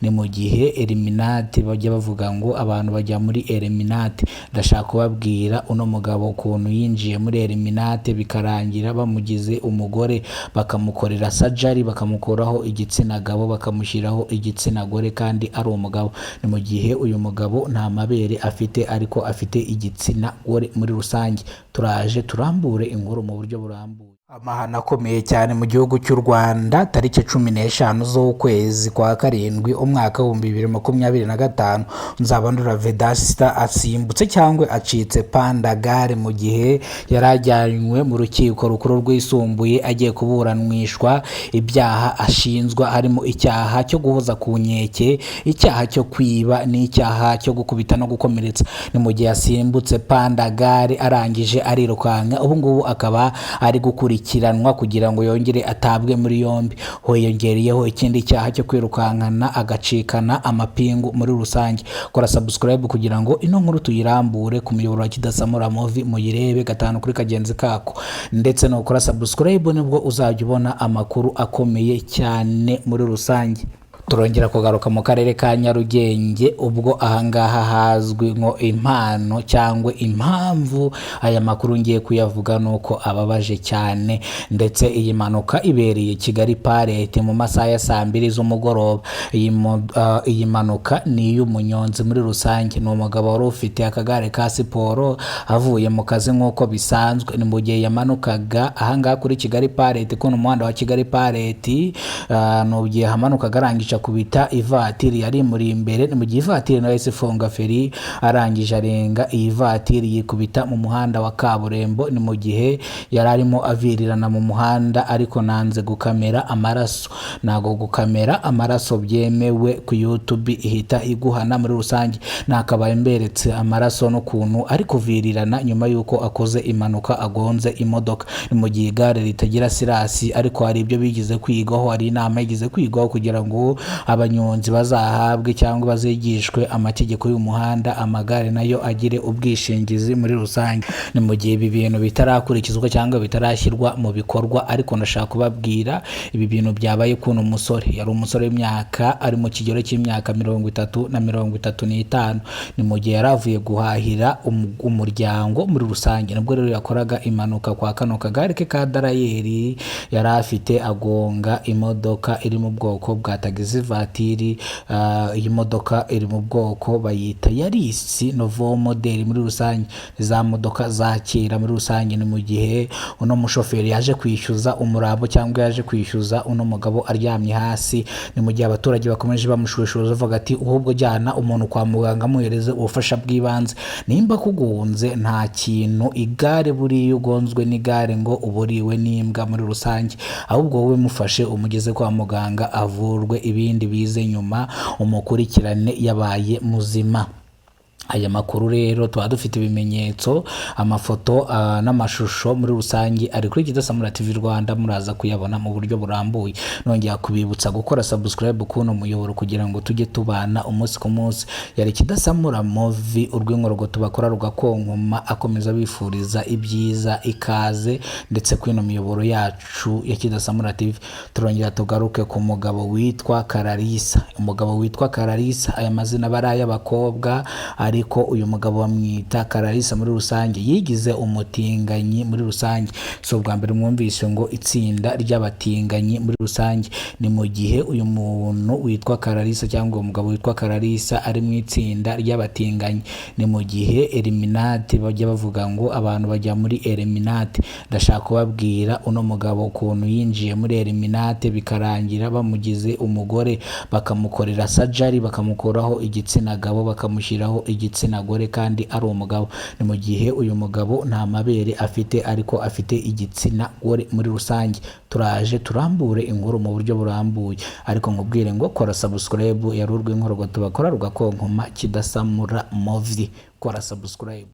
Ni mu gihe Illuminati bajya bavuga ngo abantu bajya muri Illuminati. Ndashaka kubabwira uno mugabo ukuntu yinjiye muri Illuminati, bikarangira bamugize umugore, bakamukorera surgery, bakamukuraho igitsina gabo, bakamushyiraho igitsina gore kandi ari umugabo. Ni mu gihe uyu mugabo nta mabere afite, ariko afite igitsina gore muri rusange. Turaje turambure inkuru mu buryo burambuye. Amahano akomeye cyane mu gihugu cy'u Rwanda, tariki 15 z'ukwezi kwa karindwi, umwaka w'2025, Nzabandora Vedasita asimbutse cyangwa acitse pandagare mu gihe yari ajyanywe mu Rukiko Rukuru Rwisumbuye agiye kuburanishwa ibyaha ashinjwa, harimo icyaha cyo guhoza ku nkeke, icyaha cyo kwiba n'icyaha cyo gukubita no gukomeretsa. Ni mu gihe asimbutse pandagare, arangije arirukanka. Ubu ngubu akaba ari gukurikiranwa kugira ngo yongere atabwe muri yombi. Hiyongereyeho ikindi cyaha cyo kwirukankana agacikana amapingu muri rusange. Kora subscribe kugira ngo ino nkuru tuyirambure ku muyoboro wa Kidasamura Movie, muyirebe gatanu kuri kagenzi kako, ndetse nukora subscribe nibwo uzajya ubona amakuru akomeye cyane muri rusange. Turongera kugaruka mu karere ka Nyarugenge, ubwo ahangaha hazwi nko impano cyangwa impamvu aya makuru ngiye kuyavuga ni uko ababaje cyane. Ndetse iyi mpanuka ibereye Kigali Parete mu masaha ya saa 2 z'umugoroba. Iyi mpanuka ni iy'umunyonzi muri rusange. Ni umugabo wari ufite akagare ka siporo, avuye mu kazi nk'uko bisanzwe. Ni mu gihe yamanukaga ahangaha kuri Kigali Parete, kuno umuhanda wa Kigali Parete, ni igihe hamanukaga, arangije akubita ivatiri yari imuri imbere. Ni mu gihe ivatiri nayo yahise ifunga feri, arangije arenga iyi vatiri, yikubita mu muhanda wa kaburimbo. Ni mu gihe yari arimo avirirana mu muhanda, ariko nanze gukamera amaraso. Ntabwo gukamera amaraso byemewe ku YouTube, ihita iguhana muri rusange. Nakabaye mberetse amaraso n'ukuntu ari kuvirirana nyuma y'uko akoze impanuka, agonze imodoka. Ni mu gihe igare ritagira assurance, ariko hari ibyo bigeze kwigaho, hari inama yigeze kwigaho kugira ngo abanyonzi bazahabwe cyangwa bazigishwe amategeko y'umuhanda, amagare nayo agire ubwishingizi muri rusange. Ni mu gihe ibi bintu bitarakurikizwa cyangwa bitarashyirwa mu bikorwa, ariko ndashaka kubabwira ibi bintu byabaye kuno musore. Yari umusore w'imyaka, ari mu kigero cy'imyaka 30 na 35. Ni mu gihe yari avuye guhahira umuryango muri rusange, nibwo rero yakoraga impanuka kwa kano kagare ke ka derailleur yari afite, agonga imodoka iri mu bwoko bwa tagisi vatiri. Iyi modoka iri mu bwoko bayita Yaris nouveau modèle muri rusange, za modoka za kera muri rusange. Ni mu gihe uno mushoferi yaje kwishyuza umurambo cyangwa yaje kwishyuza uno mugabo aryamye hasi. Ni mu gihe abaturage bakomeje bamushushuza, bavuga ati: "Ahubwo jyana umuntu kwa muganga, amuhereze ubufasha bw'ibanze nimba kugunze nta kintu." Igare buriya ugonzwe n'igare ngo uba uriwe n'imbwa muri rusange. Ahubwo wowe mufashe umugeze kwa muganga avurwe, ibindi bize nyuma, umukurikirane yabaye muzima. Aya makuru rero tuba dufite ibimenyetso, amafoto n'amashusho muri rusange ari kuri Kidasamura TV Rwanda, muraza kuyabona mu buryo burambuye. Nongera kubibutsa gukora subscribe kuno muyoboro kugira ngo tujye tubana umunsi ku munsi. Yari Kidasamura Movie, urw'inkorogo tubakora rugakonkoma, akomeza bifuriza ibyiza, ikaze ndetse kwino miyoboro yacu ya Kidasamura TV. Turongera tugaruke ku mugabo witwa Kararisa. Umugabo witwa Kararisa, aya mazina aba ari ay'abakobwa, ariko uyu mugabo bamwita Kararisa muri rusange. Yigize umutinganyi muri rusange. Si ubwa mbere mwumvise ngo itsinda ry'abatinganyi muri rusange. Ni mu gihe uyu muntu witwa Kararisa cyangwa uwo mugabo witwa Kararisa ari mu itsinda ry'abatinganyi. Ni mu gihe Illuminati bajya bavuga ngo abantu bajya muri Illuminati. Ndashaka kubabwira uno mugabo ukuntu yinjiye muri Illuminati, bikarangira bamugize umugore, bakamukorera surgery, bakamukuraho igitsina gabo, bakamushyiraho igitsina gore kandi ari umugabo. Ni mu gihe uyu mugabo nta mabere afite, ariko afite igitsina gore muri rusange. Turaje turambure inkuru mu buryo burambuye, ariko nkubwire ngo kora subscribe. Yari urw'inkorogo tubakora rugakonkoma, Kidasamura Movie. Kora subscribe.